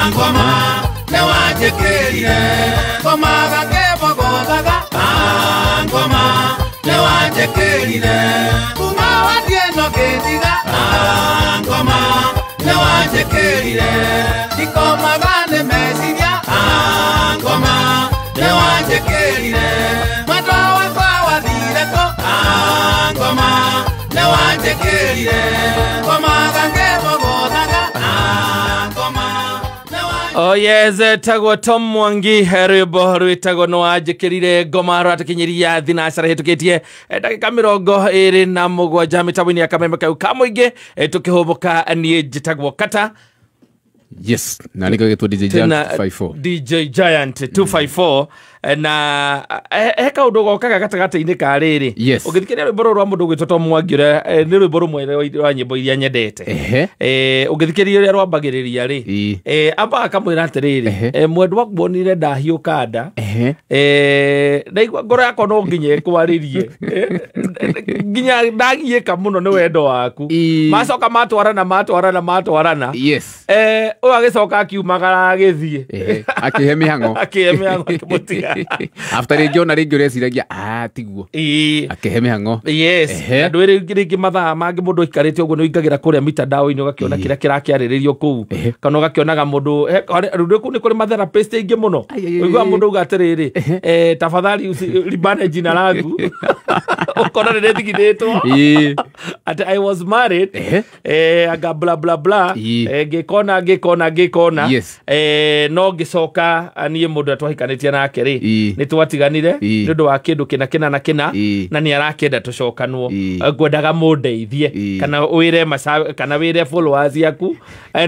Ngoma nĩwanjĩkĩrire ngoma gakĩmũgũthaga ngoma nĩwanjĩkĩrire kuma wathiĩ no ngĩtiga ngoma nĩwanjĩkĩrire ndikomaga nĩ meciria ngoma nĩwanjĩkĩrire mwendwa wakwa wathire kũ ngoma nĩwanjĩkĩrire ngoma gakĩmũgũthaga ngoma. Oh yes, tagwo Tom Mwangi rwĩmbo rwĩtagwo nĩwanjĩkĩrire ngoma rwatũkinyiria thinacara hĩtũkĩtie ndagĩka 27 mĩtambo-inĩ ya kameme kau ka mũingĩ tũkĩhũmũka. Niĩ njĩtagwo Kata. Yes, na niko gĩtwo DJ Giant 254. DJ Giant 254 na he kaũndũ gokaga gatagatĩ-inĩ ka rĩrĩ. Yes. Ũngĩthikĩrĩria rwĩmbo rũrũ rwa mũndũ ũgwĩtwo Tom Mwangi ũrĩa nĩ rwĩmbo rũmwe rwa nyĩmbo iria nyendete. Ũngĩthikĩrĩria ũrĩa rwambagĩrĩria rĩ, ambaga akamwĩra atĩrĩrĩ, mwendwa nguonire ndahiũka nda, ndaigua ngoro yakwa no nginya ĩkwarĩrie, nginya ndagiĩka mũno nĩ wendo waku. Macoka matwarana matwarana matwarana. Yes. Ũyũ agĩcoka akiumagara agĩthiĩ. Akĩhe mĩhang'o. Akĩhe mĩhang'o akĩmũtiga. After rĩngĩ ona rĩngĩ ũreciragia tiguo. Akĩhe mĩhang'o. Yes. Andũ rĩngĩ mathaa mangĩ mũndũ aikarĩte ũguo nĩ ũingagĩra kũrĩa mitandao-inĩ ũgakĩona kĩrĩa kĩrakĩarĩrĩrio kũu, kana ũgakĩonaga mũndũ rĩu kũu nĩ kũrĩ matherapist aingĩ mũno. Ũiguaga mũndũ auga atĩrĩrĩ, tafadhali libane jina langu. Ũkona nĩ rĩthigithĩtwo. Atĩ I was married, anga bla bla bla, ngĩkona ngĩkona ngĩkona, no ngĩcoka niĩ mũndũ ũrĩa twahikanĩtie nake rĩ, nĩ twatiganire nĩ ũndũ wa kĩndũ kĩna kĩna na kĩna, na nĩ arakĩenda tũcokanwo, ngwendaga mũndeithie kana wĩre kana wĩre followers yaku,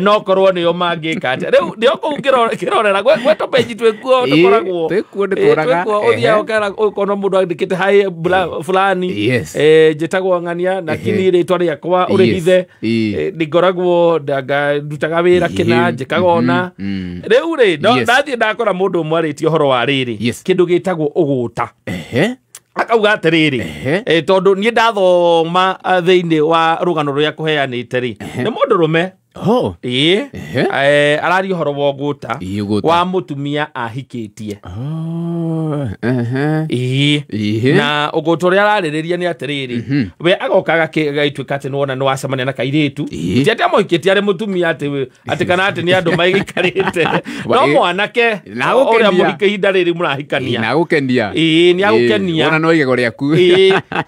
no korwo nĩo mangĩka atĩa. Rĩu nĩo kũu kĩrorera gwetwo page twĩkuo tũkoragwo twĩkuo, ũthiaga ũkona mũndũ andĩkĩte hi fulani, njĩtagwo ng'ania na kini rĩtwa rĩakwa ũrĩhithe, ngoragwo ndutaga wĩra kĩna njĩkaga ona. Rĩu rĩ ndathiĩ ndakora mũndũ ũmwe arĩtie ũhoro wa rĩrĩ kĩndũ gĩtagwo ũgũta. Akauga atĩrĩrĩ, tondũ niĩ ndathoma thĩinĩ wa rũgano rũrĩa kũheanĩte rĩ, nĩ mũndũrũme araria ũhoro wa ũgũta wa mũtumia ahikĩtie. Na ũgũta ũrĩa ararĩrĩria nĩ atĩrĩrĩ, we agoka agagĩtuĩka atĩ nĩwona nĩwacemania na kairĩtu, ti atĩ amũhikĩtie arĩ mũtumia atĩ kana atĩ nĩ andũ maigĩkarĩte, no mwanake ũrĩa mũhike ihinda rĩrĩ mũrahikania. Nĩ agũkenia. Wona no igego rĩaku.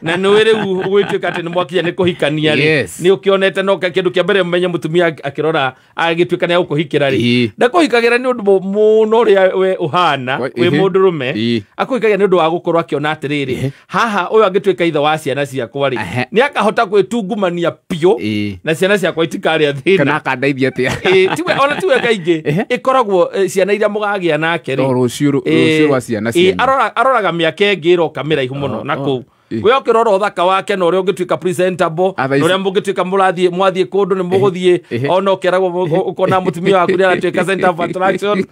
Na nĩũĩ rĩu gũgĩtuĩka atĩ nĩmwakinya nĩ kũhikania rĩ, nĩ ũkĩonete no kĩndũ kĩa mbere mũmenye mũtumia akĩrora agĩtuĩka nĩ agũkũhikĩra rĩ, ndakũhikagĩra nĩ ũndũ mũno ũrĩa we ũhana wĩ mũndũrũme, akũhikagĩra nĩ ũndũ wa gũkorwo akĩona atĩrĩrĩ, haha ũyũ angĩtuĩka ithe wa ciana ciakwa rĩ, nĩ akahota gwĩtungumania biũ na ciana ciakwa itikarĩa thĩna. Kana akandeithia atĩa? Ona tiwe kaingĩ ĩkoragwo ciana iria mũgagĩa nake rĩ, rũciũ rwa ciana cianyu. Aroraga mĩaka ĩngĩ ĩroka mĩraihu mũno na kũu. We ũkĩrora ũthaka wake na ũrĩa ũngĩtuĩka presentable, na ũrĩa mũngĩtuĩka mũrathiĩ mwathiĩ kũndũ nĩ mũgũthiĩ ona ũkeragwo ũkona mũtumia waku nĩ aratuĩka center of attraction.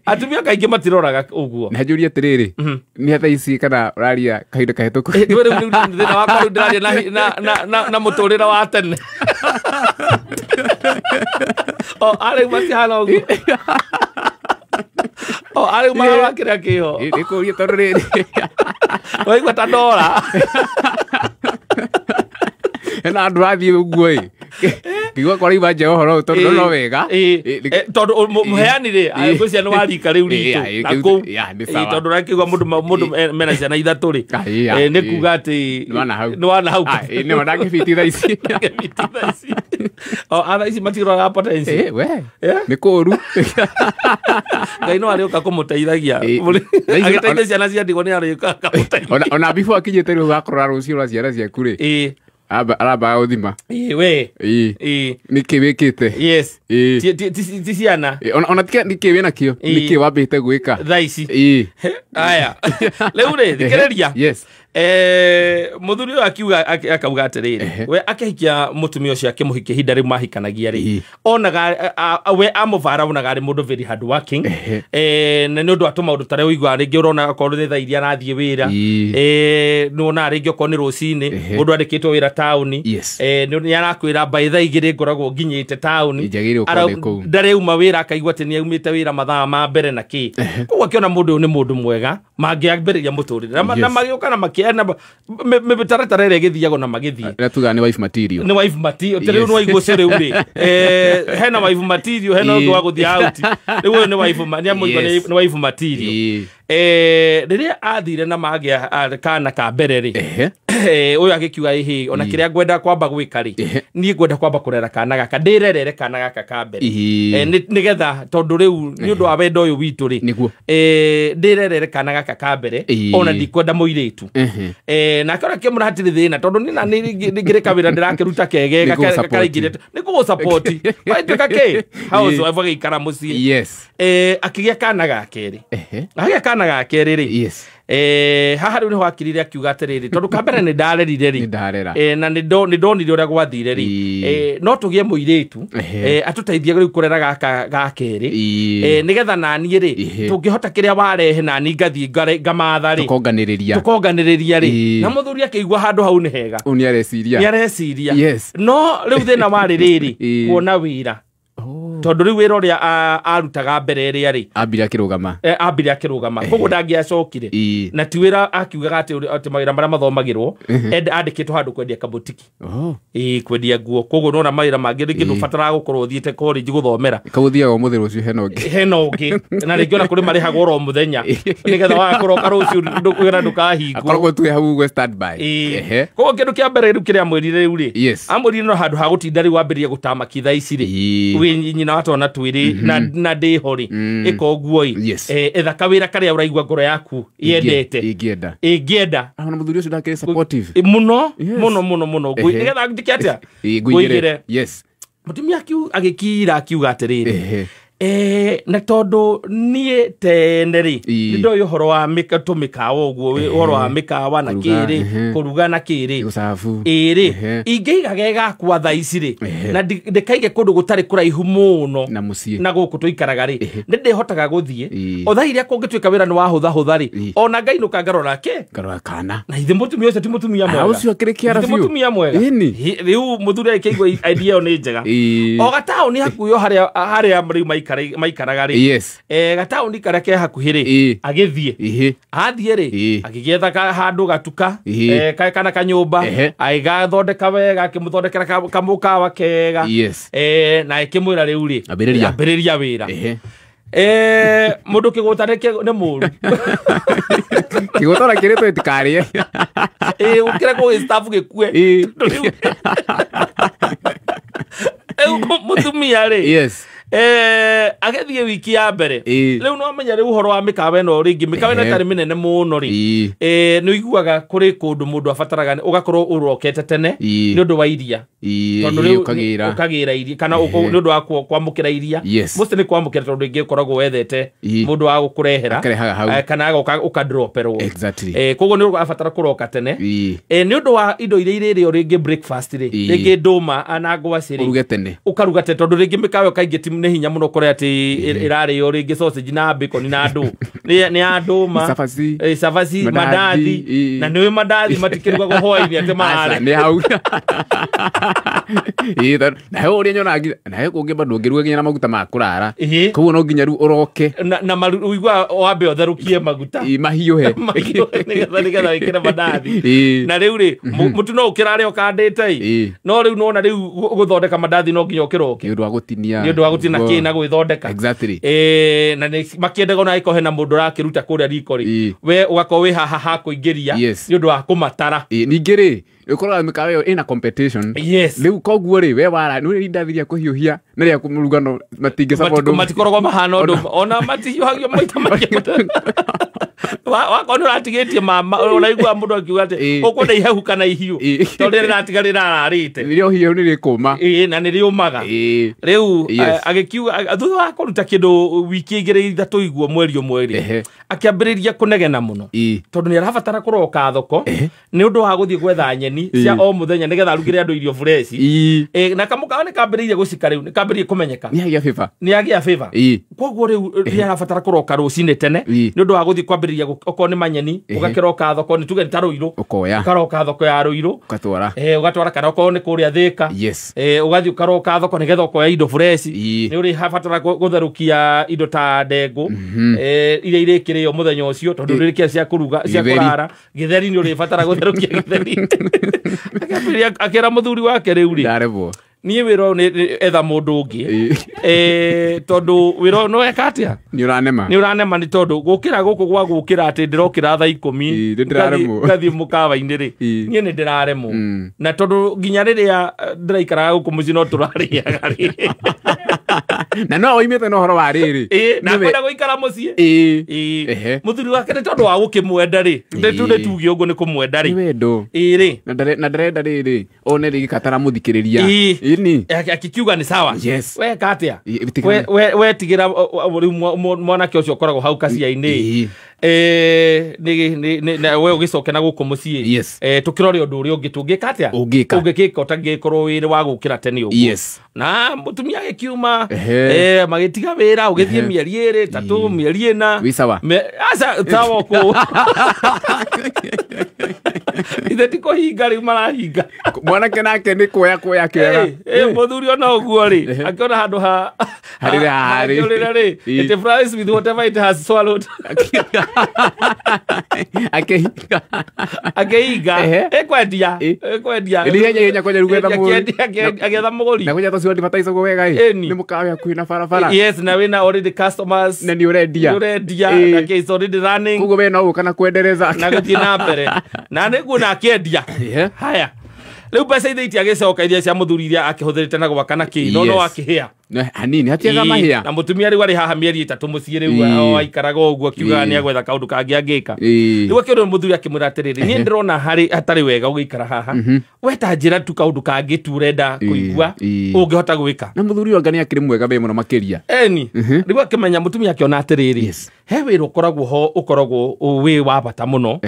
Atumia kaingĩ matiroraga ũguo. Na njũrie atĩrĩrĩ, nĩ thaa ici kana ũraria kahinda kahĩtũku? Rĩu thĩna wakwa rĩu ndĩraria na mũtũrĩre wa tene. O arĩu matihana ũguo. O arĩu marora kĩrĩa kĩho. Nĩ kũũria tondũ rĩrĩ waigua ta ndora. Hena andũ rathiĩ ũguo ĩ, ngĩigua kwa raima nja ũhoro ũyũ tondũ no wega. Tondũ mũheani rĩ, ngwĩciria nĩ wa rika rĩu ritũ na kũu, tondũ ũrakĩigua mũndũ mena ciana ithatũ rĩ, nĩ kuga atĩ nĩ wana hau. Nĩ wana ngĩbiti thaa ici. O thaa ici matiroraga potential. We nĩ kũũru. Ngai no arĩũka kũmũteithagia. Agĩteithia ciana cia ndigwa nĩ arĩũka akamũteithia. Ona before akinyĩte rĩu ũgakorora rũciũ rwa ciana ciaku rĩ, arambaga gũthima. We. Nĩkĩ wĩkĩte? Yes. Ti ciana. Ona tiga nĩkĩ wĩnakĩo, nĩkĩ wambĩte gwĩka thaa ici. Aya. Rĩu rĩ, thikĩrĩria. Yes. Muthuri ũyũ akiuga akauga atĩrĩrĩ, we akĩhikia mũtumia ũcio akĩmũhikia ihinda rĩu mahikanagia rĩ, onaga we amũbara onaga arĩ mũndũ very hard working, na nĩ ũndũ wa tũmaũndũ ta rĩa ũiguaga rĩngĩ ũrona okorwo nĩ thaa iria arathiĩ wĩra, nĩwonaga rĩngĩ okorwo nĩ rũcinĩ mũndũ andĩkĩtwo wĩra taũni, nĩ arakwĩra by thaa 2 ngoragwo nginyĩte taũni, ndarĩuma wĩra akaigua atĩ nĩ aumĩte wĩra mathaa ma mbere na kĩ. Koguo akĩona mũndũ ũyũ nĩ mũndũ mwega mangĩambĩrĩria mũtũrĩre na magĩũka na makĩana mĩtaratara ĩrĩa ĩgĩthiagwo na magĩthiĩ. Ĩrĩa tugaga nĩ wife material. Nĩ wife material. Ta rĩu nĩ waigua ũcio rĩu rĩ, hena wife material, hena ũngĩ wa gũthiĩ out. Rĩu ũyũ nĩ wife nĩ amũigua nĩ wife material. Rĩrĩa athire na magĩa kana ka mbere rĩ, ũyũ agĩkiuga ĩhĩ, ona kĩrĩa ngwenda kwamba gwĩka rĩ, niĩ ngwenda kwamba kũrera kana gaka, ndĩrerere kana gaka ka mbere, nĩgetha tondũ rĩu nĩ ũndũ wa wendo ũyũ witũ rĩ, ndĩrerere kana gaka ka mbere, ona ndikwenda mũirĩtu. Nake ona kĩmũra hatirĩ thĩna tondũ niĩ na nĩ ngĩrĩka wĩra ndĩrakĩruta kegega karaingĩrĩte nĩ gũgũsupport watuĩka kĩ housewife agĩikara mũciĩ. Akĩgĩa kana ga kerĩ, agĩa kana ga kerĩ rĩ, haha rĩu nĩho akirire akiuga atĩrĩrĩ, tondũ ka mbere nĩ ndarerire rĩ, na nĩ ndonire ũrĩa gwathire rĩ, no tũgĩe mũirĩtu atũteithie rĩu kũrera gaka ga kerĩ, nĩgetha naniĩ rĩ tũngĩhota kĩrĩa warehe nani ngathiĩ ngamatha rĩ, tũkonganĩrĩria rĩ. Na mũthuri akĩigua handũ hau nĩ hega, nĩ areciria. No rĩu thĩna warĩ rĩrĩ, kuona wĩra, tondũ rĩu wĩra ũrĩa arutaga mbere ĩrĩa rĩ, ambire akĩrũgama, ambire akĩrũgama, koguo ndangĩacokire. Na ti wĩra akiugaga atĩ mawĩra marĩa mathomagĩrwo, andĩkĩtwo handũ kwendia kabutiki, kwendia nguo. Koguo nona mawĩra mangĩ rĩngĩ ndũbataraga gũkorwo ũthiĩte college gũthomera, kaũthiaga ũmũthĩ rũciũ hena ũngĩ, hena ũngĩ, na rĩngĩ ona kũrĩ marĩhagwo oro mũthenya nĩgetha wagakũroka rũciũ wĩra ndũkahingwo, akoragwo tu hau ũguo stand by. Koguo kĩndũ kĩa mbere rĩu kĩrĩa amwĩrire rĩu rĩ, amwĩrire no handũ ha gũtinda rĩu wambĩrĩrie gũtamaki thaa ici rĩ, wĩ nyina wa twana twĩrĩ na ndĩho rĩ, ĩka ũguo ĩ, etha kawĩra karĩa ũraigua ngoro yaku yendete, ĩngĩenda. Ona mũthuri ũcio ndakĩrĩ supportive mũno mũno mũno mũno, nĩgetha njĩke atĩa, ngũigĩre. Mũtumia agĩkira akiuga atĩrĩrĩ, na tondũ niĩ tene rĩ nĩ ndoĩ ũhoro wa tũmĩkawa ũguo, ũhoro wa mĩkawa na kĩrĩ, kũruga na kĩrĩ, ĩrĩ ingĩiga ge gakwa thaa ici rĩ, na ndĩkaige kũndũ gũtarĩ kũraihu mũno na gũkũ tũikaraga rĩ, nĩ ndĩhotaga gũthiĩ o thaa iria kũngĩtuĩka wĩra nĩ wahũthahũtha rĩ, ona ngainũka ngarora kĩ, ngarora kana. Na ithe mũtumia ũcio ti mũtumia mwega, ũcio akĩrĩ kĩara biũ, ti mũtumia mwega. Rĩu mũthuri agĩkĩigua idea ĩyo nĩ njega. O gataũni hakuhĩ o harĩa rĩu maikaraga rĩ, gataũni karĩa ke hakuhĩ rĩ, agĩthiĩ athiĩ rĩ, agĩgĩetha handũ gatuka kana kanyũmba, agĩgathondeka wega, akĩmũthondekera kamũkawa kega, na akĩmwĩra rĩu rĩ, ambĩrĩria wĩra. Mũndũ kĩgũta nĩ mũru, kĩgũta ona kĩrĩtwo ĩtikarĩe, ũkĩrekwo gĩstabu gĩkue. Rĩu mũtumia rĩ, agĩthiĩ wiki ya mbere, rĩu no amenya rĩu ũhoro wa mĩkawa ĩno rĩngĩ, mĩkawa ĩno ĩtarĩ mĩnene mũno rĩ, nĩ ũiguaga kũrĩ kũndũ mũndũ abataraga ũgakorwo ũrokete tene nĩ ũndũ wa iria, tondũ rĩu ũkagĩra iria, kana nĩ ũndũ wa kwamũkĩra iria. Mostly nĩ kwamũkĩra, tondũ rĩngĩ ũkoragwo wethete mũndũ wa gũkũrehera, kana agoka ũkadroperwo. Koguo nĩ ũrabatara kũroka tene nĩ ũndũ wa indo iria irĩrĩo rĩngĩ breakfast rĩ, rĩngĩ ndũma na ngwacĩ rĩ, ũkaruga tene, tondũ rĩngĩ mĩkawa ĩyo kaingĩ nĩ hinya mũno kũrĩa atĩ ĩrarĩo rĩngĩ sausage na bacon na andũ nĩ ya ndũma, cabaci, mandathi, na nĩũĩ mandathi matikĩrugagwo hwaĩ-inĩ atĩ marare nĩ hau. Na he ũrĩa nyonaga, na he kũngĩ bado ũngĩruga nginya na maguta ma kũrara, koguo no nginya rĩu ũroke na ũigua wambe ũtherũkie maguta mahiũhe nĩgetha wĩkĩre mandathi. Na rĩu rĩ, mũtu no ũkĩrare ũkandĩte ĩ, no rĩu nona rĩu gũthondeka mandathi no nginya ũkĩroke, nĩ ũndũ wa gũtinia, nĩ ũndũ wa gũtinia kĩ na gwĩthondeka. Na makĩendaga ona angĩkorwo hena mũndũ ũrakĩruta kũrĩa riko rĩ, we ũgakorwo wĩ haha ha kũingĩria nĩ ũndũ wa kũmatara. Ningĩ rĩ, Ũkoraga mĩkawa ĩyo ĩna competition. Yes. Rĩu koguo rĩ we wara nĩ rindathiria kũhiũhia na rĩa mũrugano matingĩcaba ũndũ. Matikoragwo mahana ũndũ ona matihiũhagio maita maingĩ. Wakorwo nĩ ũratigĩtie mama ũraigua mũndũ akiuga atĩ ũkwenda ihehu kana ihiũ tondũ rĩrĩa rĩratiga rĩrararĩte. Rĩrĩa ũhiũ nĩ rĩkũma. Ĩĩ na nĩ rĩũmaga. Rĩu agĩkiuga thutha wa kũruta kĩndũ wiki igĩrĩ ithatũ iguo mweri ũmwe rĩ akĩambĩrĩria kũnegena mũno tondũ nĩ arabatara kũroka thoko nĩ ũndũ wa gũthiĩ gwetha nyeni cia o mũthenya nĩgetha arugĩre andũ irio fresh. Na kamũkawa nĩ kambĩrĩirie gũcika rĩu nĩ kambĩrĩirie kũmenyeka. Nĩ agĩa favor. Koguo rĩu nĩ arabatara kũroka rũcinĩ tene nĩ ũndũ wa gũthiĩ kwambĩrĩria okorwo nĩ manyeni ũgakĩroka thoko nĩ tuge nĩ ta Rũirũ. Ũkaroka thoko ya Rũirũ ũgatwara. Ũgatwara kana okorwo nĩ kũrĩa Thĩka. Ũgathiĩ ũkaroka thoko nĩgetha ũkoya indo fresh. Nĩ ũrĩbatara gũtherũkia indo ta ndengũ iria irĩkĩrĩo mũthenya ũcio tondũ ndũrĩkia cia kũruga cia kũrara. Gĩtheri nĩ ũrĩbatara gũtherũkia gĩtheri. Akĩambĩrĩria akĩra mũthuri wake rĩu rĩ ndaremwo. Niĩ wĩra ũyũ nĩ etha mũndũ ũngĩ tondũ wĩra ũyũ no weka atĩa? Nĩ ũranema. Nĩ ũranema nĩ tondũ gũkĩra gũkũ gwa gũkĩra atĩ ndĩrokĩra thaa 10 ngathiĩ mũkawa-inĩ rĩ niĩ nĩ ndĩraremwo. Na tondũ nginya rĩrĩa ndĩraikaraga gũkũ mũciĩ no tũrarĩaga rĩ. Na no oimĩte na ũhoro wa rĩrĩ. Na kwenda gũikara mũciĩ. Mũthuri wake nĩ tondũ wa gũkĩmwenda rĩ nĩ tuge ũguo nĩ kũmwenda rĩ. Nĩ wendo. Rĩ. Na ndarenda rĩrĩ one rĩngĩ kataramũthikĩrĩria. Akikiuga nĩ sawa. Yes. Weka atĩa? We tigĩra rĩu mwanake ũcio ũkoragwo hau kacia-inĩ. We ũgĩcoke na gũkũ mũciĩ. Tũkĩrore ũndũ ũrĩa ũngĩ tũngĩka atĩa? Ũngĩka. Ũngĩkĩka ũtangĩkorwo wĩrĩ wa gũkĩra tene ũguo. Na mũtumia agĩkiuma magĩtiga wĩra ũgĩthiĩ mĩeri ĩrĩ ĩtatũ mĩeri ĩna. Wĩ sawa. Aca sawa kũ. Ithe ti kũhinga rĩu marahinga. Mwanake nake nĩ kuoya kuoya kĩega. Mũthuri ona ũguo rĩ akĩona handũ ha harĩ rĩ it flies with whatever it has swallowed. Akĩhinga. Akĩhinga. Ekwendia. Ekwendia. Ĩni henya kwenda rĩu gwetha mũgũri. Agĩetha mũgũri. Na kwenda tũcio advertise ũguo wega ĩ. Nĩ mũkawa hakuhĩ na barabara. Yes, na wĩna already customers. Na nĩ ũrendia. Nĩ ũrendia. Na it's already running. Koguo we no ũka na kwendereza. Na gũthiĩ na mbere. Na nĩguo na akĩendia. Haya. Rĩu mbeca iria itiagĩcoka iria cia mũthuri iria akĩhũthĩrĩte na gwaka na kĩ no akĩhĩa. Hanini hatiaga mahĩa. Na mũtumia rĩu arĩ haha mĩeri ĩtatũ mũciĩ rĩu aikaraga ũguo akiugaga nĩ agwetha kaũndũ kangĩ angĩka. Rĩu akĩona mũthuri akĩmwĩra atĩrĩrĩ niĩ ndĩrona harĩ hatarĩ wega ũgĩikara haha. We ta njĩra tu kaũndũ kangĩ tu ũrenda kũigua ũngĩhota gwĩka. Na mũthuri anga nĩ akĩrĩ mwega be mũno makĩria. Eni. Rĩu akĩmenya mũtumia akĩona atĩrĩrĩ he wĩra ũkoragwo ho ũkoragwo wĩ wa bata mũno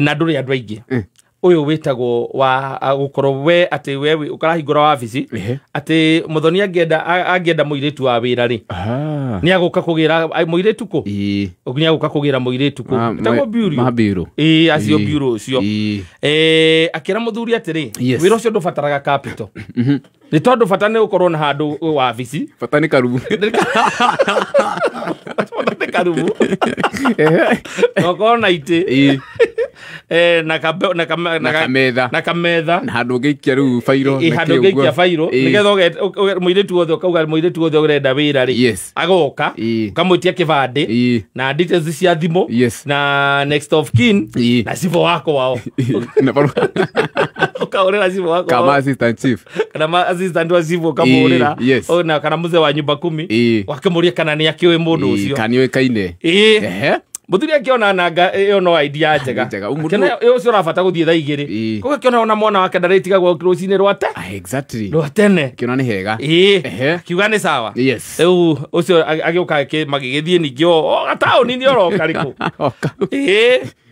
na ndũrĩ andũ aingĩ. Ũyũ wĩtagwo wa gũkorwo we atĩ we ũkarahingũra wabici atĩ mũthoni angĩenda mũirĩtu wa wĩra rĩ nĩ agũka kũgĩra mũirĩtu kũ nĩ agũka kũgĩra mũirĩtu kũ ĩtagwo bureau. Ĩĩ acio bureau ũcio. Akĩra mũthuri atĩrĩ wĩra ũcio ndũbataraga capital. Nĩ tondũ bata nĩ ũkorwo na handũ wabici. Bata nĩ karubu. Bata nĩ karubu. Na ũkorwo na itĩ. Na kametha. Na kametha. Na handũ ũngĩikia rĩu bairo. Handũ ũngĩikia bairo nĩgetha mũirĩtu wothe ũkauga mũirĩtu wothe ũrenda wĩra rĩ agoka ũkamwĩtia kĩbandĩ na details cia thimũ na next of kin na cibũ wako wao. Ũkahũrĩra cibũ wako wao. Kama assistant chief. Kana assistant wa cibũ ũkamũhũrĩra na kana mzee wa nyumba kumi wakĩmũria kana nĩ akĩũĩ mũndũ ũcio. Kana nĩoĩkaine. Mũthuri akĩona nanga ĩyo no idea njega. Akĩona ũcio ũrabata gũthiĩ thaa igĩrĩ. Koguo akĩona ona mwana wake ndarĩtigagwo rũcinĩ rwa te. Exactly. Rwa tene. Akĩona nĩ hega. Akiuga nĩ sawa. Yes. Rĩu ũcio agĩũka magĩgĩthiĩ ningĩ o gataũni-inĩ oroka rĩkũ.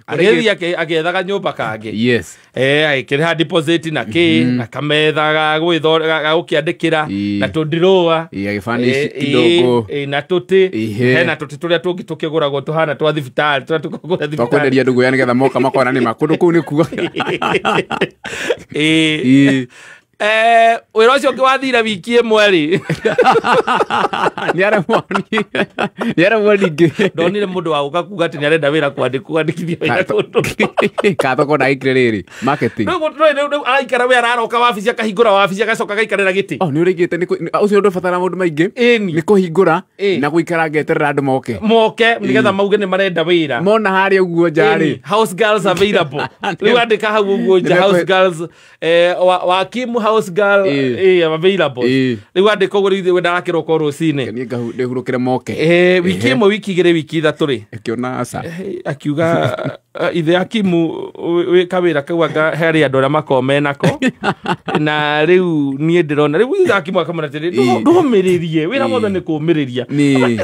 Agĩthiĩ agĩethaga nyũmba kangĩ. Yes. Agĩkĩrĩha deposit na kĩ na kametha ga gũkĩandĩkĩra na tũndirũa. Agĩbanish kidogo. Na tũtĩ. Hena tũtĩ tũrĩa tũngĩ tũkĩgũragwo tũhana twa thibitarĩ tũrĩa tũkũgũra thibitarĩ. Twakwenderia ndũgũ ya nĩgetha moka makona nĩ ma kũndũ kũu nĩ kuo. Wĩra ũcio ũngĩ wathire wiki ĩmwe rĩ. Nĩ ningĩ. Ndonire mũndũ wa gũka kuga atĩ nĩ arenda wĩra kwandĩkithia wĩra kũndũ. Kathoko ndagĩkire rĩrĩ marketing. Rĩu araikara wĩ araroka wabici akahingũra wabici agacoka agaikarĩra gĩtĩ. Oh, nĩ ũrĩkĩte ũcio ndũbatara maũndũ maingĩ. Nĩ kũhingũra na gũikara ngeterera andũ moke. Moke nĩgetha mauge nĩ marenda wĩra. Mona harĩa ũguo nja rĩ. House girls available. Rĩu andĩka hau ũguo nja house girls wakimu house girl available. Rĩu andĩka ũguo rĩu ndarakĩroka rũcinĩ. Niĩ ndĩhurũkĩre moke. Wiki ĩmwe wiki igĩrĩ wiki ithatũ rĩ. Akĩona aca. Akiuga ithe Akimu wĩ kawĩra kau anga harĩ andũ arĩa makoragwo menako. Na rĩu niĩ ndĩrona rĩu ithe Akimu akamwĩra atĩrĩ ndũmĩrĩrie wĩra wothe nĩ kũũmĩrĩria.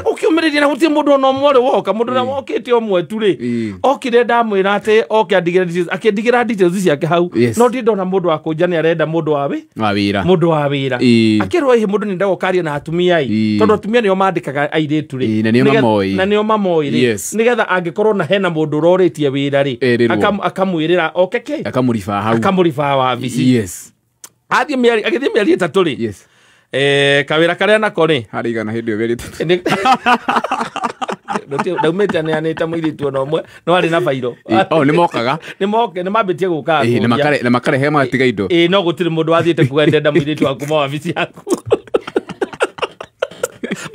Ũkĩũmĩrĩria na gũtirĩ mũndũ ona ũmwe ũrĩ woka mũndũ ũrĩa wokĩte ũmwe tu rĩ okire ndamwĩra atĩ oke andigĩre details akĩndigĩra details ciake hau no ndirĩ ndona mũndũ wa kũnja nĩ arenda mũndũ wa wĩra mũndũ wa wĩra akĩrwo ĩhĩ mũndũ nĩ endaga ũkaria na atumia ĩ tondũ atumia nĩo mandĩkaga airĩtu rĩ na nĩo mamoĩ rĩ nĩgetha angĩkorwo na hena mũndũ ũrorĩtie wĩra rĩ akamwĩrĩra oke kĩ akamũribaa hau akamũribaa wabici. Yes. Athiĩ mĩeri agĩthiĩ mĩeri ĩtatũ rĩ. Yes. Kawĩra karĩa nako rĩ harĩ igana hĩndĩ ĩyo mĩeri ĩtatũ. Ndaumĩte neanĩte mũirĩtu ona ũmwe no arĩ na bairo. Oh, nĩ mokaga. Nĩ moke nĩ mambĩtie gũka. Na makarehe magatiga indo. No gũtirĩ mũndũ wathiĩte kuga ndenda mũirĩtu wa kuma wabici yaku.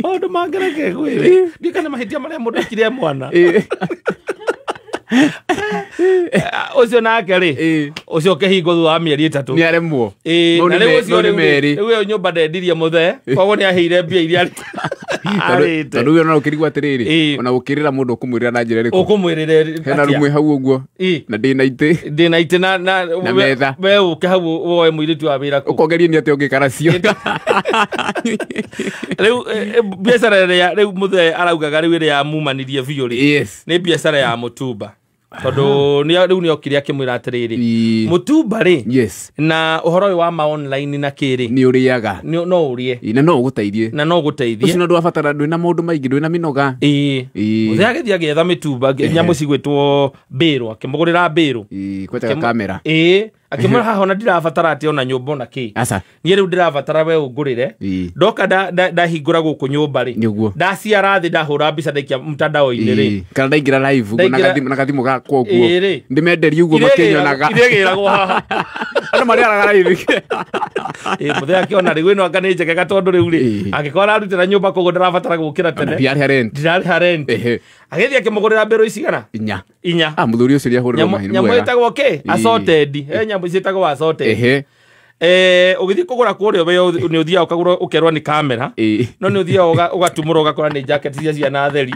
Maũndũ mangĩreke ngwĩre. Ndiũĩ kana mahĩtia marĩa mũndũ ekire e mwana. Ũcio nake rĩ ũcio ũkĩhingwo thutha wa mĩeri ĩtatũ. Nĩ aremwo. Na rĩu ũcio rĩu ĩyo nyũmba ndendirie mũthee koguo nĩ aheire mbia iria arĩte. Tondũ ũyũ ona ũkĩrigwo atĩrĩrĩ ona gũkĩrĩra mũndũ ũkũmwĩrĩra na njĩra ĩrĩkũ. Ũkũmwĩrĩra hena rumwe hau ũguo na ndĩna itĩ. Ndĩna itĩ na metha. We ũke hau woe mũirĩtu wa wĩra kũ. Ũkongeria nĩ atĩa ũngĩkara cio. Rĩu biacara ĩrĩa rĩu mũthee araugaga rĩu ĩrĩa yamumanirie biũ rĩ nĩ biacara ya mũtumba. Tondũ rĩu nĩ okire akĩmwĩra atĩrĩrĩ mũtumba rĩ na ũhoro ũyũ wa ma online na kĩrĩ nĩ ũrĩaga no ũrĩe na no ũgũteithie na no ũgũteithie ũcio ndwabatara ndwĩna maũndũ maingĩ ndwĩna mĩnoga. Mũthee agĩthiĩ agĩetha mĩtumba nyamũ cigwĩtwo mbĩrũ akĩmũgũrĩra mbĩrũ kwetaga kamera akĩmwĩra haha ona ndirabatara atĩ ona nyũmba ona kĩ niĩ rĩu ndĩrabatara we ũngũrĩre ndoka ndahingũra gũkũ nyũmba rĩ ndaciara thĩ ndahũra mbica ndaikia mtandao-inĩ rĩ kana ndaingĩra live ũguo na gathimũ gakwa ũguo ndĩmenderie ũguo makĩnyonaga irĩgĩragwo haha andũ marĩaraga live. Mũthee akĩona rĩu ĩno anga nĩ njegega tondũ rĩu rĩ angĩkorwo ararutĩra nyũmba koguo ndarabatara gũkĩra tene ndirarĩha rent agĩthiĩ akĩmũgũrĩra mbĩrũ icigana inya. Mũthuri ũcio nĩahũrĩrwo mahĩndĩ nyamũ ĩtagwo kĩ assorted he nyamũ ciĩtagwo assorted. Ũgĩthiĩ kũgũra kũrĩa we nĩ ũthiaga ũkagũra ũkerwo nĩ kamera no nĩ ũthiaga ũgatumũra ũgakora nĩ jacket cia ciana theri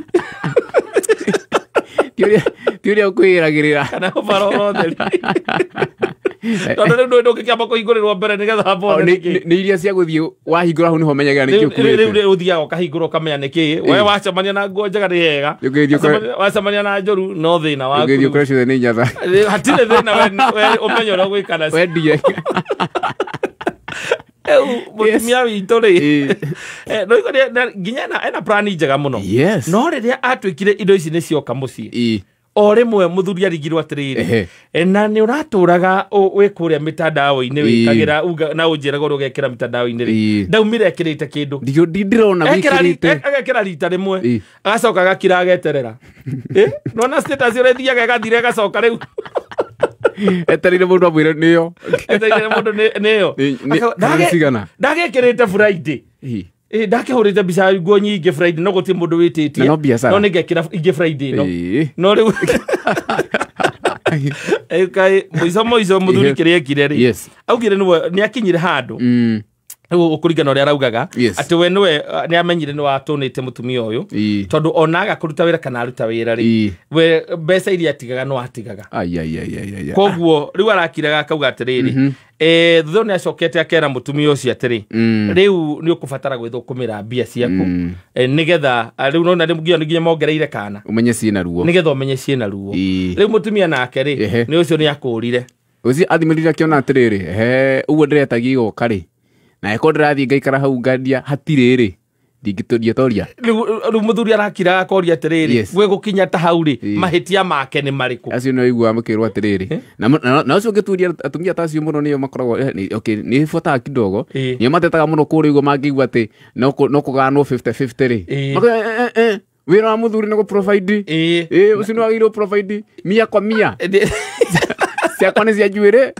ti ũrĩa ũkwĩragĩrĩra kana overall theri tondũ rĩu ndũngĩkĩamba kũhingũrĩrwo mbere nĩgetha wone nĩkĩ nĩ iria cia gũthiĩ wahingũra hau nĩho menyagĩra nĩkĩ ũkuĩte. Rĩu ũthiaga ũkahingũra ũkamenya nĩkĩ we wacemania na nguo njega nĩ hega wacemania na njũru no thĩna waku ũgĩthiĩ ũkore ciothe nĩ nyatha hatirĩ thĩna we ũmenye ũrĩa ũgwĩka nacio wendie. Mũtumia witũ rĩ nginya ena plani njega mũno no rĩrĩa atuĩkire indo ici nĩ cioka mũciĩ o rĩmwe mũthuri arigirwo atĩrĩrĩ na nĩ ũratũraga wĩ kũrĩa mĩtandao-inĩ wĩkagĩra na ũnjĩraga ũrĩa ũgekĩra mĩtandao-inĩ rĩ ndaumire ekĩrĩte kĩndũ ndĩrona wĩkĩrĩte agekĩra rita rĩmwe agacoka agakira ageterera nona status ũrĩa ĩthiaga ĩgathira ĩgacoka rĩu etereire mũndũ amwĩre nĩyo etereire mũndũ nĩyo ndagekĩrĩte Friday ndakĩhũrĩte mbica nguo nyingĩ Friday no gũtirĩ mũndũ wĩtĩtie no nĩngekĩra ingĩ Friday no no rĩu mũico mũico mũthuri kĩrĩa ekire rĩ augire nĩ akinyire handũ rĩu ũkũringana ũrĩa araugaga atĩ we nĩwe nĩ amenyire nĩ watũnĩte mũtumia ũyũ tondũ ona aga kũruta wĩra kana aruta wĩra rĩ we mbeca iria atigaga no atigaga koguo rĩu arakiraga akauga atĩrĩrĩ thutha nĩ acokete akera mũtumia ũcio atĩrĩ rĩu nĩ ũkũbatara gwĩthũkũmĩra mbia ciaku nĩgetha rĩu nona rĩu nginya mongereire kana ũmenye ciĩna ruo nĩgetha ũmenye ciĩna ruo rĩu mũtumia nake rĩ nĩ ũcio nĩ akũrire ũcio athimĩrire akĩona atĩrĩrĩ ũguo ndĩretagia igoka rĩ na eko ndĩrathiĩ ngaikara hau ngandia hatirĩ rĩ Ndingĩtoria. Rĩu mũthuri arakira akoria atĩrĩrĩ, Yes. gwĩ gũkinya ta hau rĩ, Ĩĩ. mahĩtia make nĩ marĩkũ? Acio nĩ ũiguaga makĩrwo atĩrĩrĩ, na ũcio ũngĩturia atumia ta acio mũno nĩo makoragwo okay, nĩ buataga kidogo. Ĩĩ. Nĩo matetaga mũno kũrĩa ũguo mangĩigua atĩ no kũgayanwo 50-50 rĩ. Ĩĩ. Makoiga, wĩra wa mũthuri nĩ gũ-provide. Ĩĩ. Ĩĩ, ũcio nĩ wagĩrĩirwo provide mia kwa mia. Ciakwa nĩ cia njuĩrĩ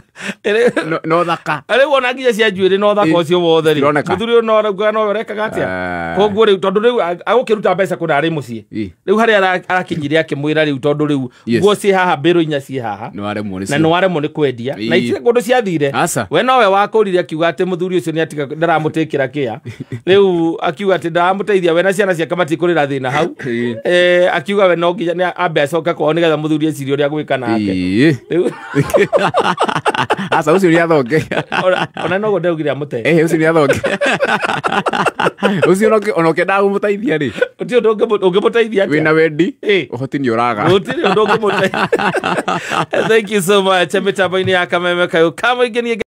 no thaka. Rĩu ona nginya cia njuĩrĩ no thaka Ĩĩ. ũcio wothe rĩ, Cironeka. mũthuri ũyũ no arauga no ũrekaga atĩa? Ah. Koguo rĩu tondũ rĩu agũkĩruta mbeca kũna arĩ mũciĩ. Ĩĩ. Rĩu harĩa arakinyire akĩmwĩra rĩu tondũ rĩu Yes. nguo ciĩ haha, mbĩrũ inya ciĩ haha, Nĩ waremwo na nĩcio. nĩ waremwo nĩ kwendia na Ĩĩ. itirĩ kũndũ ciathire. Aca. We nowe wakũrire akiuga atĩ mũthuri ũcio nĩ atiga ndaramũtĩkĩra kĩa rĩu, akiuga atĩ ndaramũteithia we na ciana ciake matikũrĩra thĩna hau. Ĩĩ. Akiuga we no nginya nĩ ambe acoke kwao nĩgetha mũthuri ecirie ũrĩa gwĩka nake. Ĩĩ. Rĩu Aca, ũcio nĩ athonge. Ona noguo ndaugire amũte. Ũcio nĩ athonge ũcio ona ũkĩendaga kũmũteithia rĩ, Gũtirĩ ũndũ ũngĩmũteithia atĩa? Wĩna wendi, Ĩĩ. ũhoti nĩ ũraga. Gũtirĩ ũndũ ũngĩmũteithia. Thank you so much. Mĩtambo-inĩ ya kameme kayũ kamũingĩ niĩ.